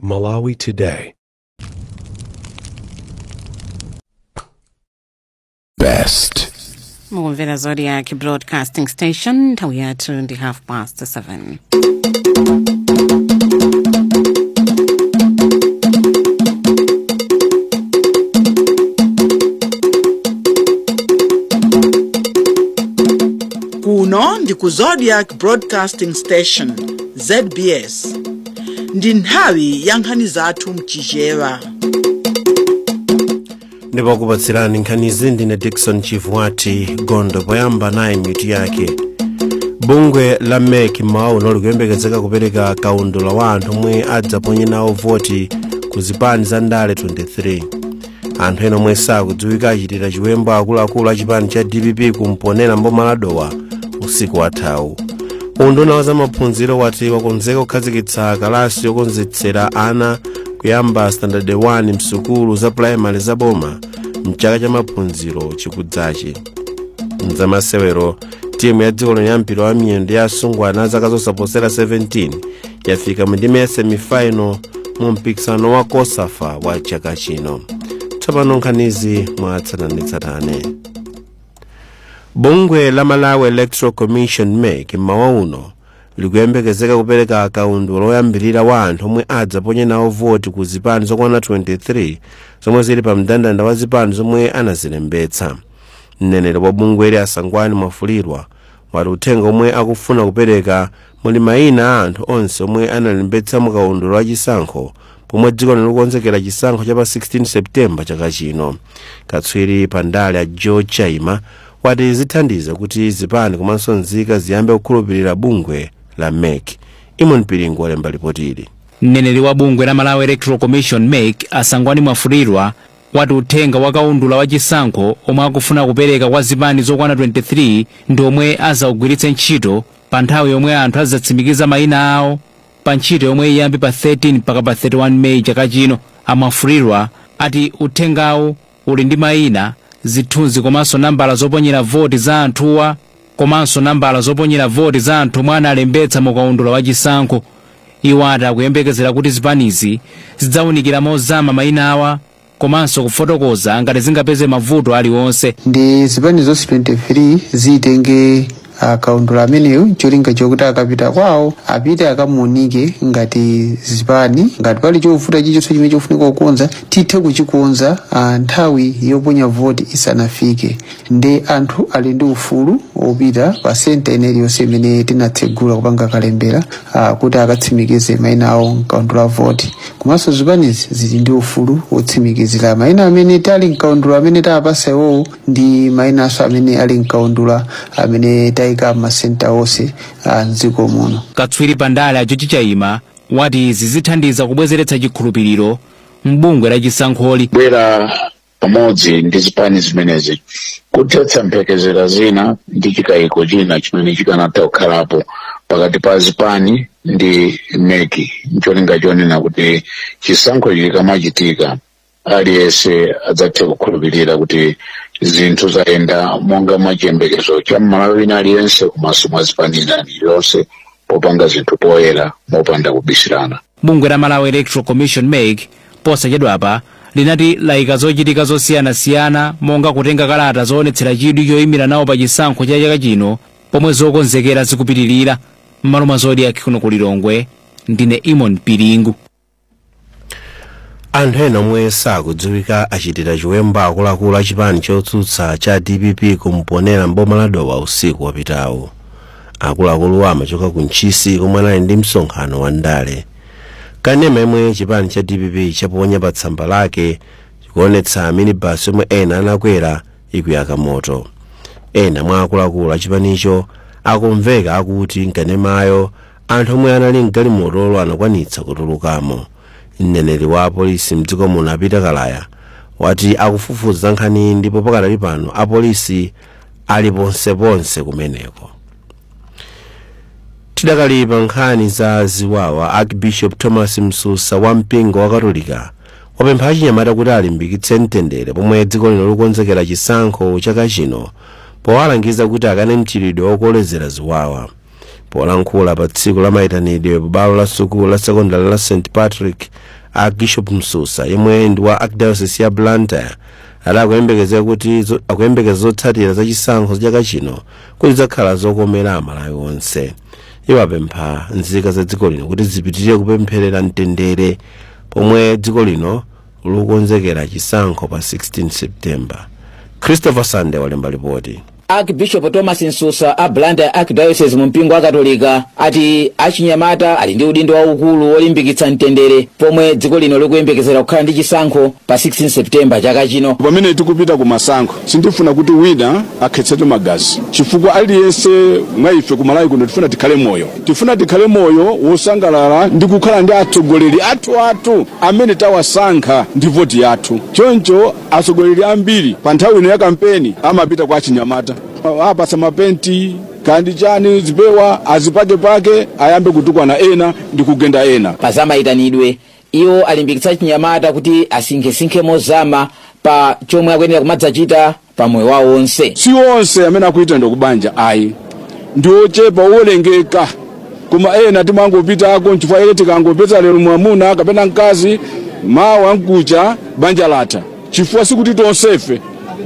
Malawi Today. Best. Mukumvera Zodiac Broadcasting Station, nthawi yathu ndi 7:30. Kuno ndi ku Zodiac Broadcasting Station, ZBS. Ndi nthawi ya nkhani zathu mchichewa. Ndipo kupatsirani nkhanizi ndine Dickson Chivuati Gondo. Poyamba nayi mitu yake. Bungwe la MEC mmawa likuyembekezeka kupereka kaundula wa anthu omwe adzaponye nawo voti ku zipani za ndale 23. Anthu ena omwe sakudziwika achitira chiwembu akuluakulu a chipani cha DPP kumponera mboma la Dowa usiku wathawu. Unduna wa zamaphunziro wati wakonzeka kukhazikitsa kalasi yokonzetsera ana kuyamba standard 1 msukulu za primary za boma mchaka cha maphunziro chikudzachi. Mzamasewero, timu ya dziko lino ya mpira wa miyendo ya asungwana zaka zosaposera 17 yafika mu ndime ya semifinal mu mpikisano wa COSAFA wa chaka chino. Tsopano nkhanizi mwatsatanetsatane. Bungwe la Malawi Electoral Commission MEC mmawa uno likuyembekezeka kupereka kaundula loyambirira wa anthu omwe adzaponye nawo voti ku zipani zokwana 23 zomwe zili pa mndandanda wa zipani zomwe anazilembetsa. Mneneri wa bungweli Asangwani Mwafulirwa wati uthenga omwe akufuna kupereka muli mayina a anthu onse omwe analembetsa mukaundula wa chisankho pomwe dziko likukonzekera chisankho cha pa 16 Septemba chaka chino. Katswiri pandale a Joe Chaima wati zithandiza kuti zipani komanso nzika ziyambe kukhulupirira bungwe la MEC. Imon Piringu walemba ripoti ili. Mneneri wa bungwe la Malawi Electoral Commission MEC Asangwani Mwafulirwa wati uthenga wa kaundula wa chisankho omwe akufuna kupereka kwa zipani zokwana 23 ndi omwe azawugwiritse ntchito pa nthawi yomwe anthu azatsimikiza mayina awo pa ntchito yomwe iyambe pa 13 mpaka pa 31 Meyi chaka chino. Amwafulirwa ati uthengawu uli ndi mayina, zithunzi komanso nambala zoponyera voti za anthuwa komanso nambala zoponyera voti za anthu omwe analembetsa mu kaundula wa chisankho. Iwo ati akuyembekezera kuti zipanizi zidzawunikira mozama mayina awa komanso kufotokoza ngati zingapeze mavuto aliwonse. Ndi zipani zonse 23 zitenge kaundula ameneyo cholinga chokuti akapita kwawo apite akamuunike ngati zipani, ngati pali chovuta chilichonse chimene chofunika kukonza tithe kuchikonza nthawi yoponya voti isanafike. Ndi anthu ali ndi ufulu opita pa senta ine iliyonse imene tinatsegula kupanga kalembera kuti akatsimikize mayina awo mkaundula voti. Komanso zipanizi zili ndi ufulu wotsimikizira mayina amene tali mkaundula amene tapasa iwowo ndi mayinanso amene ali mkaundula amene tayika masenta onse mdziko muno. Katswiri pandale a George Chaima wati izi zithandiza kubwezeretsa chikhulupiriro m'bungwe la chisankholi. Bwera pamodzi ndi zipani zimenezi kuthetsa mphekezera zina ndi chikayiko china chimene chikanatha kukhalapo pakati pa zipani ndi MEC, ncholinga chonena kuti chisankho chikamachitika aliyense adzathe kukhulupirira kuti zinthu zayenda monga mwa chiyembekezo cha Mmalawi wina aliyense komanso mwa zipani zilizonse popanga zinthu poyera mopanda kubisirana. Bungwe la Malawi Electoral Commission MEC posachedwapa linati layika zochitika zosiyanasiyana monga kutenga kalata zoonetsera chidwi choyimira nawo pa chisankho cha chaka chino pomwe zokonzekera zikupitirira. M'malo mwa Zodiac kuno ku Lilongwe, ndine Imon Piringu. Anthu ena omwe sakudziwika achitira chiwembu akuluakulu a chipani chotsutsa cha DPP kumponera mboma la Dowa usiku wapitawu. Akuluakuluwa amachoka ku Ntchisi komwe anali ndi msonkhano wa ndale. Kanema yemwe chipani cha DPP chaponya pa tsamba lake chikuonetsa minibasi yomwe ena anakwera ikuyaka moto. Ena mwa akuluakulu a chipanicho akumveka akuti nkanemayo anthu omwe anali mgalimotolo anakwanitsa kutulukamo. Mneneri wa apolisi mdziko muno Peter Kalaya wati akufufuza nkhani ndipo pakadali pano apolisi ali ponseponse kumeneko. Tidakali pa nkhani za ziwawa, Archbishop Thomas Msusa wa mpingo wa Katolika wapempha achinyamata kuti alimbikitse mtendere pomwe dziko lino likukonzekera chisankho chaka chino, powalangiza kuti akane mchitidwe wokolezera ziwawa. Polankhula pa tsiku la mayitanidwe pabwalo la sukulu la sekondari la St Patrick, Archbishop Msusa, yemwe ndi wa Archdiocese ya Blantyre, ati akuyembekeza zotsatira za chisankho chaka chino kuti zidzakhala zokomera Amalawi onse. Iwo apempha nzika za dziko lino kuti zipitirire kupempherera mtendere pomwe dziko lino likukonzekera chisankho pa 16 September. Christopher Sande walemba ripoti. Archbishop Thomas Msusa a Blantyre Archdiocese mu mpingo wa Katolika ati achinyamata ali ndi udindo waukulu wolimbikitsa mtendere pomwe dziko lino likuyembekezera kukhala ndi chisankho pa 16 September chaka chino. Pamene tikupita ku masankho, sindifuna kuti wina akhetsedwe magazi, chifukwa aliyense mwa ife ku Malawi kuno tifuna tikhale moyo, tifuna tikhale moyo wosangalala ndi kukhala ndi atsogoleri athu athu amene tawasankha ndi voti yathu. Choncho atsogoleri ambiri pa nthawi ino ya kampeni amapita kwa achinyamata, apasa mapenti kandi chani, zipewa, azipakepake, ayambe kutukwana ena ndi kugenda ena. Pa zamayitanidwe, iwo alimbikitsa chinyamata kuti asinkhesinkhe mozama pa chomwe akuyenera kumadzachita pa moyo wawo wonse. Si onse amene akuyitanidwa kubanja ayi, ndi ochepa owolengeka, koma ena timangopitako nchifukwa ere tikangopeza lero mwamuna kapena mkazi, mawa nkucha banja latha, chifukwa sikuti tonsefe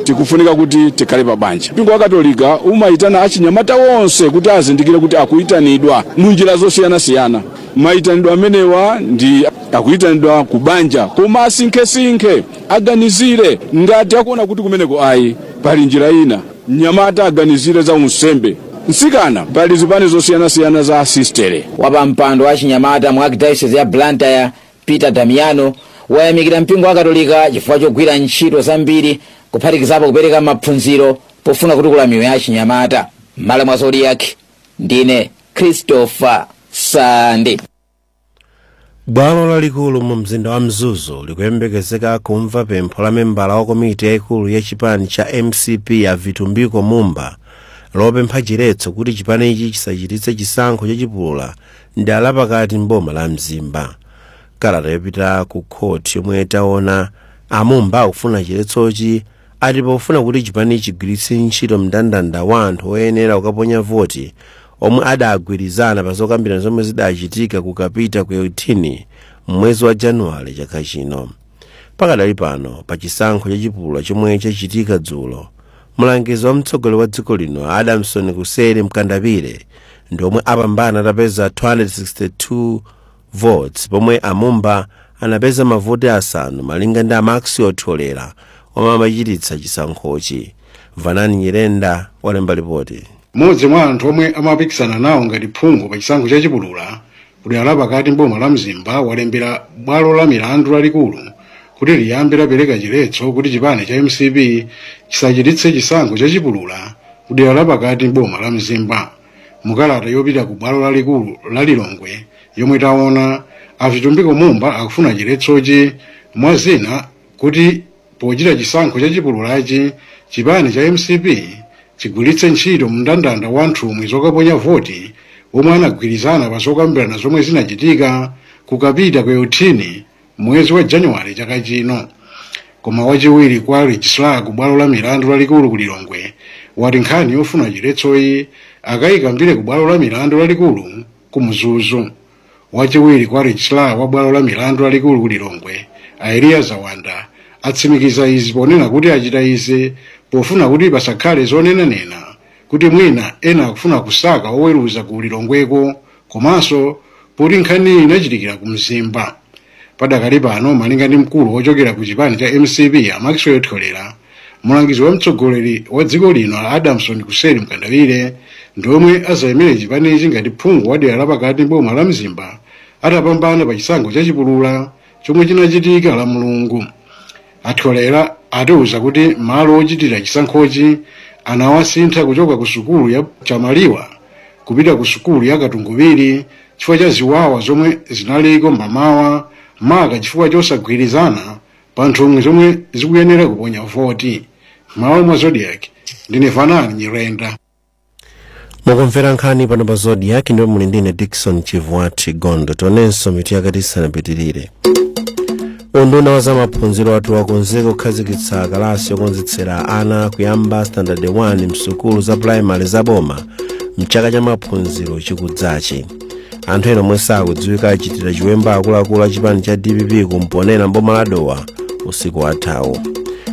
tikufunika kuti tikhale pa banja. Mpingo wa Katolika umayitana achinyamata wonse kuti azindikire kuti akuyitanidwa munjira zosiyanasiyana. Mayitanidwe amenewa ndi akuyitanidwa ku banja, koma asinkhesinkhe, aganizire ngati akuona kuti kumeneko ayi, pali njira ina. Mnyamata aganizire za unsembe, mtsikana pali zipani zosiyanasiyana za asistere. Wapampando wa chinyamata mu Archdiocese ya Blantyre, Peter Damiano, wayamikira mpingo wa Katolika chifukwa chogwira ntchito zambiri, kuphatikizapo kupereka maphunziro pofuna kutukula miyoyo ya chinyamata. M'malo mwa Zodiak, ndine Christopher Sande. Bwalo lalikulu mu mzinda wa Mzuzu likuyembekezeka kumva pempho la membala wa komiti yayikulu ya chipani cha MCP ya Vitumbiko Mumba lopempha chiletso kuti chipanichi chisachititse chisankho chachipulula ndi alapakati mboma la Mzimba. Kalata yopita ku khoti yomwe taona, amumba akufuna chiletsochi ati pofuna kuti chipani chigwiritse ntchito mndandanda wa anthu oyenera kukaponya voti omwe adagwirizana pa zokambirana zomwe zidachitika kukapita ku Euthini mwezi wa Januwale chaka chino. Pakadali pano, pa chisankho chachipulula chomwe chachitika dzulo, mlangizi wa mtsogoleri wa dziko lino Adamson Kuseri Mkandapire ndi omwe apambana atapeza 262 votes, pomwe amumba anapeza mavoti 5, malinga ndi amaxi otholera omwe amachititsa chisankhochi. Vanani Nyirenda walemba ripoti. Mmodzi mwa anthu omwe amapikisana nawo ngati phungu pa chisankho chachipulula kudera la pakati mboma la Mzimba walembera bwalo la milandu lalikulu kuti liyambe lapereka chiletso kuti chipani cha MCP chisachititse chisankho chachipulula kudera la pakati mboma la Mzimba. Mukalata yopita ku bwalo lalikulu la Lilongwe yomwe taona, Avitumbiko Mumba akufuna chiletsochi mwa zina kuti pochita chisankho chachipululachi chipani cha MCP chigwiritse ntchito mndandanda wa nthumwi zokaponya voti omwe anagwirizana pa zokambirana zomwe zinachitika kukapita ku Euthini mwezi wa Januwale chaka chino. Koma wachiwiri kwa registrar ku bwalo la milandu lalikulu ku Lilongwe wati nkhani yofuna chiletsoyi akayikambire ku bwalo la milandu lalikulu ku Mzuzu. Wachiwiri kwa registrar wa bwalo la milandu lalikulu ku Lilongwe, Aeliya Zawanda, atsimikiza izi ponena kuti achita izi pofuna kuti pasakhale zonenanena kuti mwina ena akufuna kusaka oweruza ku Lilongweko, komanso poti nkhaniyi inachitikira ku Mzimba. Padakali pano, malinga ndi mkulu wochokera ku chipani cha MCP Amaxwell Tholera, mulangizi wa mtsogoleri wa dziko lino Adamson Kuseri Mkandawire ndi omwe azayimire chipanichi ngati phungu wa dera lapakati mboma la Mzimba atapambana pa chisankho chachipulula chomwe chinachitika la Mulungu. Atholera atiuza kuti malo ochitira chisankhochi anawasintha kuchoka ku sukulu ya Chamaliwa kupita ku sukulu ya Katunguviri chifukwa cha ziwawa zomwe zinaliko mmamawa, maka chifukwa chosagwirizana pa nthumwi zomwe zikuyenera kuponya voti. M'malo mwa Zodiak, ndine Vanani Nyirenda. Mukumvera nkhani pano pa Zodiak ndipo muli ndine Dickson Chivwati Gondo. Tionenso mitu yakati isanapitirire. Unduna wa zamaphunziro wati wakonzeka kukhazikitsa kalasi yokonzetsera ana kuyamba standard 1 msukulu za primary zaboma Mchaka cha maphunziro chikudzachi, anthu ena omwe sakudziwika achitira chiwembu akuluakulu a chipani cha DPP kumponera mboma la Dowa usiku wathawu.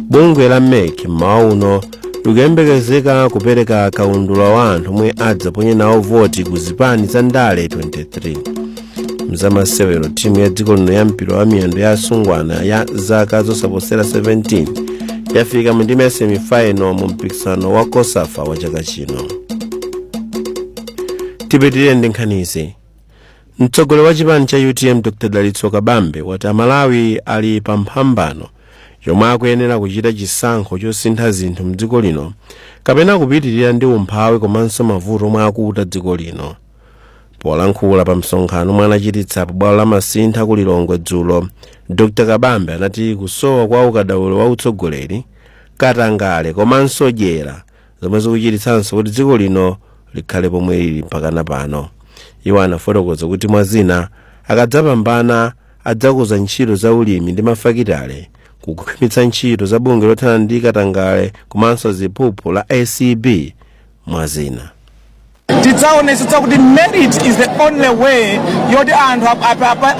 Bungwe la MEC mmawa uno likuyembekezeka kupereka kaundula wa anthu omwe adzaponye nawo voti ku zipani za ndale 23. Mzamasewero, timu ya dziko lino ya mpira wa miyendo ya asungwana ya zaka zosaposera 17 yafika mu ndime ya semifinal mu mpikisano wa COSAFA wa chaka chino. Tipitirire ndi nkhanizi. Mtsogoleri wa chipani cha UTM, Dr Dalitso Kabambe, wati Amalawi ali pa mphambano yomwe akuyenera kuchita chisankho chosintha zinthu mdziko lino kapena kupitirira ndi umphawi komanso mavuto omwe akuta dziko lino. Polankhula pa msonkhano omwe anachititsa pa bwalo la Masintha ku Lilongwe dzulo, Dr Kabambe anati kusowa kwa ukadaulo wa utsogoleri, katangale komanso dyera zomwe zikuchititsanso kuti dziko lino likhale pomwe lili mpakana pano. Iwo anafotokoza kuti mwazina, akadzapambana adzakuza ntchito za ulimi ndi mafakitale, kukhwimitsa ntchito za bungwe lothana ndi katangale komanso ziphuphu la ACB, mwazina. Tidzaonetsetsa kuti merit is the only way yoti anthu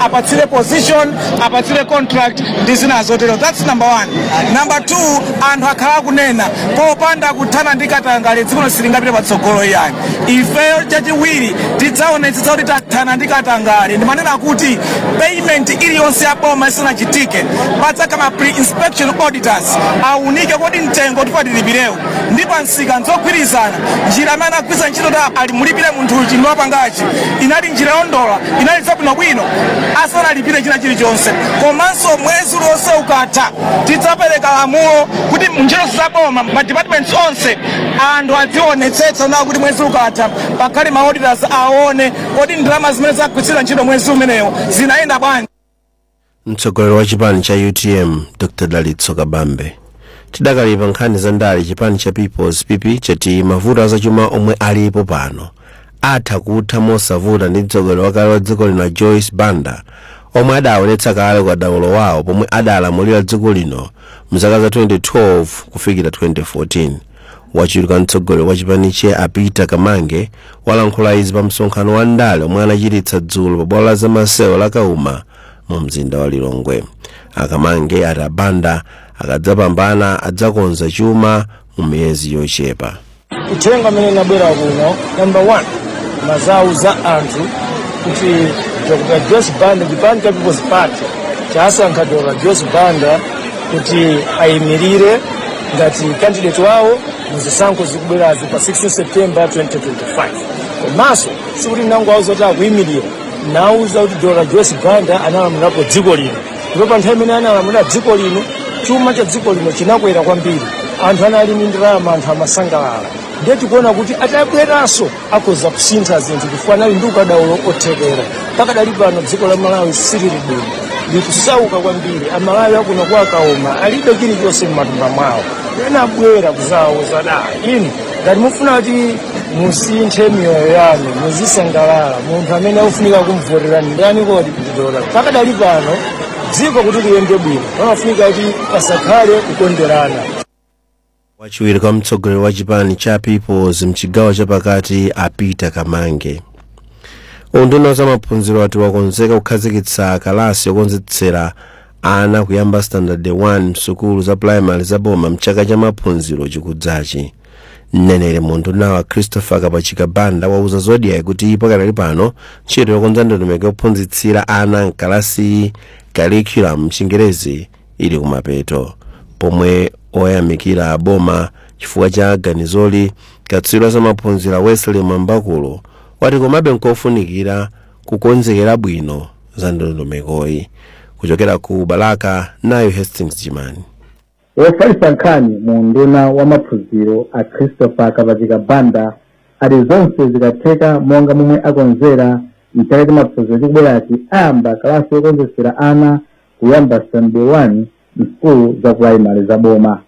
apatsire position, apatsire contract ndi zina zotero. That's number one. Number two, anthu akhala akunena popanda kuthana ndi katangale dziko silingapite patsogolo iyani. Ifeyo chachiwiri tidzaonetsetsa kuti tathana ndi katangale. Ndimanena kuti payment iliyonse ya boma isanachitike padzakhala pre-inspection auditors, aunike kodi mtengo tipatilipirewo ndi pansika nzogwirizana, njira amene agwiritsa ntchito ta ali mulipire munthu uchi wapangachi inali njira yolondola, inali zabwinobwino, asanalipire china chilichonse. Komanso mwezi uliwonse ukatha tidzapereka lamulo kuti ntchito za boma, ma departments onse, anthu adzionetsetsa nawo kuti mwezi ukatha pakhale ma auditors aone kodi ndalama zimene zagwiritsidwa ntchito mwezi umenewo zinayenda bwanji. Mtsogoleri wa chipani cha UTM, Dr Dalitso Kabambe. Tidakali pa nkhani za ndale, chipani cha Peoples, PP, chati mavuto azachuma omwe alipo pano atha kutha mosavuta ndi mtsogoleri wakale wa dziko lino Joyce Banda, omwe adaonetsa kale ukadaulo wawo pomwe adalamulira dziko lino mzaka za 2012 kufikira 2014. Wachiwiri kwa mtsogoleri wa chipanichi a Peter Kamange walankhula izi pa msonkhano wa ndale omwe anachititsa dzulo pa bwalo la zamasewero la Kauma mu mzinda wa Lilongwe. Akamange ati Abanda akadzapambana adzakonza chuma mu miyezi yochepa. Uthenga amene nabwera kuno, number one, mazauza anthu kuti Dr Joyce Banda, chipani cha People's Party chasankha Dr Joyce Banda kuti ayimirire ngati candidate wawo muzisankho zikubwerazi pa 16 September 2025. Komanso sikuti nangowauza kuti akuyimirira, nauza kuti Dr Joyce Banda analamulirapo dziko lino, ndipo pa nthawi imene analamulira dziko lino chuma cha dziko lino chinakwera kwambiri, anthu anali ndi ndalama, anthu amasangalala. Ndiye tikuona kuti atabweranso akhoza kusintha zinthu chifukwa anali ndi ukadaulo othekera. Pakadali pano dziko la Malawi silili bwino, likusauka kwambiri. Amalawi akuno kwa Kauma alibe chilichonse m'matumba mwawo. Ena abwera kuzawuza da inu, ngati mufuna kuti musinthe miyoyo yanu, muzisangalala, munthu amene akufunika kumvoterani ndani kodi? Ndi Dr. Pakadali pano dziko kuti liyende bwino pamafunika kuti pasakhale kukonderana. Wachiwiri kwa mtsogoleri wa chipani cha Peoples mchigawo chapakati a Peter Kamange. Unduna za maphunziro ati wakonzeka kukhazikitsa kalasi yokonzetsera ana kuyamba standard 1 msukulu za primary za boma mchaka cha maphunziro chikudzachi. Mneneri mu undunawa, Christopher Kapachika Banda, wauza Zodiak kuti pakadali pano ntchito yokonza ndondomeko yophunzitsira ana mkalasi, curriculum mchingerezi, ili kumapeto. Pomwe oyamikira boma chifukwa cha ganizoli, katswiri wa zamaphunziro Wesley Mwambakulo wati komabe nkofunikira kukonzekera bwino za ndondomekoyi. Kuchokera ku Balaka, nayo Hastings Jimani. Wofalitsa nkhani mu unduna wa maphunziro a Christopher Kapachika Banda ati zonse zikatheka monga momwe akonzera, mchaka cha maphunziro chikubwerachi ayamba kalasi yokonzetsera ana kuyamba standard 1 msukulu za primary za boma.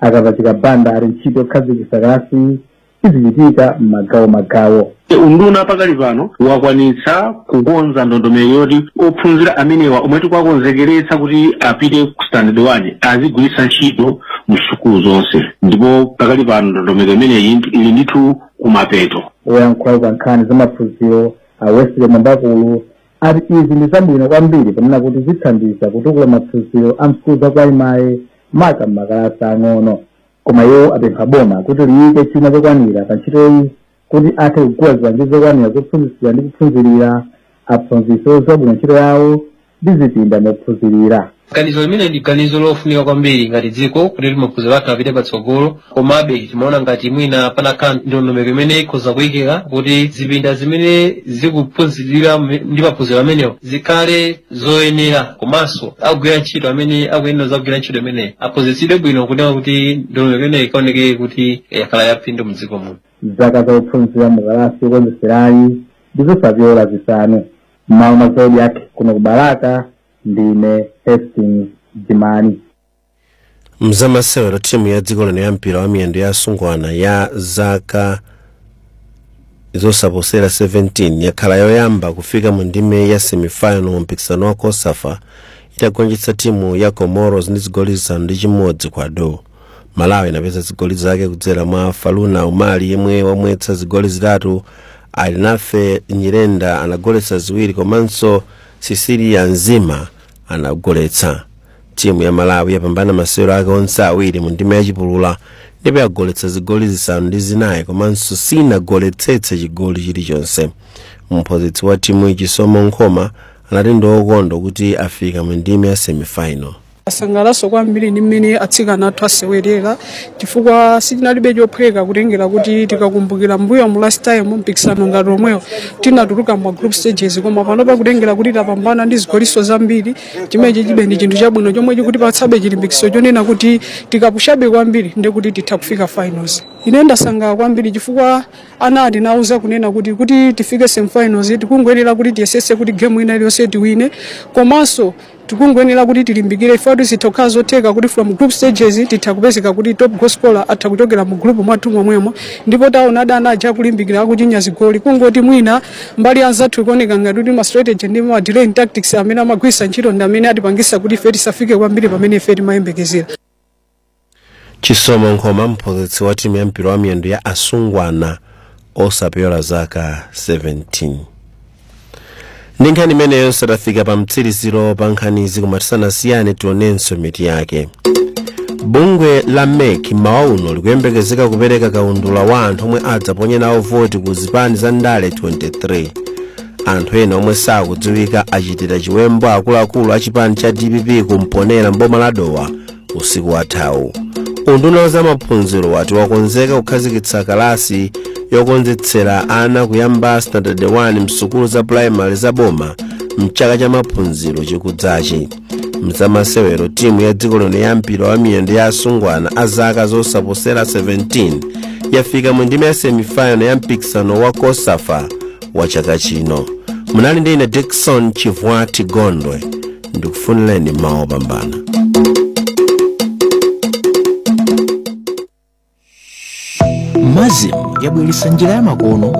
Akapachika Banda ali ntchito yokhazikitsa kalasi izichitika m'magawo magawo. Unduna pakali pano wakwanitsa kukonza ndondomeko yoti ophunzira amenewa omwe tikuwakonzekeretsa kuti apite ku standard 1 azigwiritsa ntchito msukulu zonse, ndipo pakali pano ndondomeko imeneyi ili ndithu kumapeto. Oyankhula pa nkhani za maphunziro a Wesley Mwambakulu ati izi ndi zabwino kwambiri ponena kuti zithandiza kutukula maphunziro a msukulu za primary maka m'makalasi ang'ono. Koma iwo apempha boma kuti liyike chuma chokwanira pa ntchitoyi kuti athe kugula zipangizo zokwanira zophunzitsira ndi kuphunzirira, aphunzitsi odziwa bwino ntchito yawo ndi zipinda mophunzirira. Ganizo limene ndi ganizo lofunika kwambiri ngati dziko kuti maphunziro athu apite patsogolo, komabe timaona ngati mwina panakhala ndondomeko imene ikhoza kuyikira kuti zipinda zimene zikuphunzirira ndi maphunziro amenewo zikhale zoyenera, komanso akugwira ntchito amene akuyenera zakugwira ntchito imeneyi aphunzitsidwe bwino kunena kuti ndondomeko imeneyi ikaoneke kuti yakhala yaphindu mdziko muno. Zaka zophunzira mukalasi yokonzeserayi ndi zosapyola 5. M'malo mwa Zodiak kuno ku Balaka, ndine Hastings Jimani. Mzamasewero, timu ya dziko lino ya mpira wa miyendo ya asungwana ya zaka zosaposera 17 yakhala yoyamba kufika mu ndime ya semifinal mu mpikisano wa COSAFA itagonjetsa timu ya Comoros ndi zigoli 5 kwa do. Malawi inapeza zigoli zake kudzera mwa Faluna Umali yemwe wamwetsa zigoli 3, Alinafe Nyirenda anagoletsa 2 komanso Cecilia Nzima anagoletsa. Timu ya Malawi yapambana masewero ake onse awiri mu ndime yachipulula ndipo yagoletsa zigoli 9 komanso sinagoletsetse chigoli chilichonse. Mphunzitsi wa timu Chisomo Nkhoma anati ndi okondwa kuti afika mu ndime ya semifinal. Asangalaso kwambiri ndi mmene atsikana athu asewerera chifukwa sitinalibe chophweka kutengera kuti tikakumbukira mbuyo mu last time mpikisano ngati omwewo tinatuluka ma group stages, koma panopa kutengera kuti tapambana ndi zigoliso zambiri, chimenechi chibe ndi chinthu chabwino chomwe chikutipatsabe chilimbikitso chonena kuti tikapushabe kwambiri ndi kuti titha kufika finals. Ine ndasangalala kwambiri chifukwa ana atinauza kunena kuti tifike semifinals tikungoyenera kuti tiyesese kuti game ina iliyonse tiwine, komanso tikungoyenera kuti tilimbikire ifatu zitokha zotheka kuti from group stages titha kupezeka kuti top goal scorer atha kuchokera mu group mwathu momwemo, ndipo taona adana aja kulimbikira akuchinya zigoli. Kungoti mwina mbali anzathu ikuoneka ngati kuti ma strategy ndi ma delaying tactics amene amagwisa ntchito ndi amene atipangisa kuti ife tisafike kwambiri pamene ife timayembekezera. Chisomo Nkhoma, mphunzitsi wa timu ya mpira wa miyendo ya asungwana osapyola zaka 17. Ndi nkhani imeneyo satafika pa mtsiriziro pa nkhanizi, koma tisanasiyane tionenso miti yake. Bungwe la MEC mmawa uno likuyembekezeka kupereka kaundula wa anthu omwe adzaponye nawo voti ku zipani za ndale 23. Anthu ena omwe sakudziwika achitira chiwembu akuluakulu a chipani cha DPP kumponera mboma la Dowa usiku wathawu. Unduna za maphunziro wati wakonzeka kukhazikitsa kalasi yokonzetsera ana kuyamba standard 1 msukulu za primary za boma mchaka cha maphunziro chikudzachi. Mzamasewero, timu ya dziko lino ya mpira wa miyendo ya asungwana a zaka zosaposera 17 yafika mu ndime ya semifinal ya mpikisano wa COSAFA wa chaka chino. Munali ndi ine Dickson Chivwati Gondwe, ndikufunireni mawu opambana. Mazim yabweretsa njira ya makono.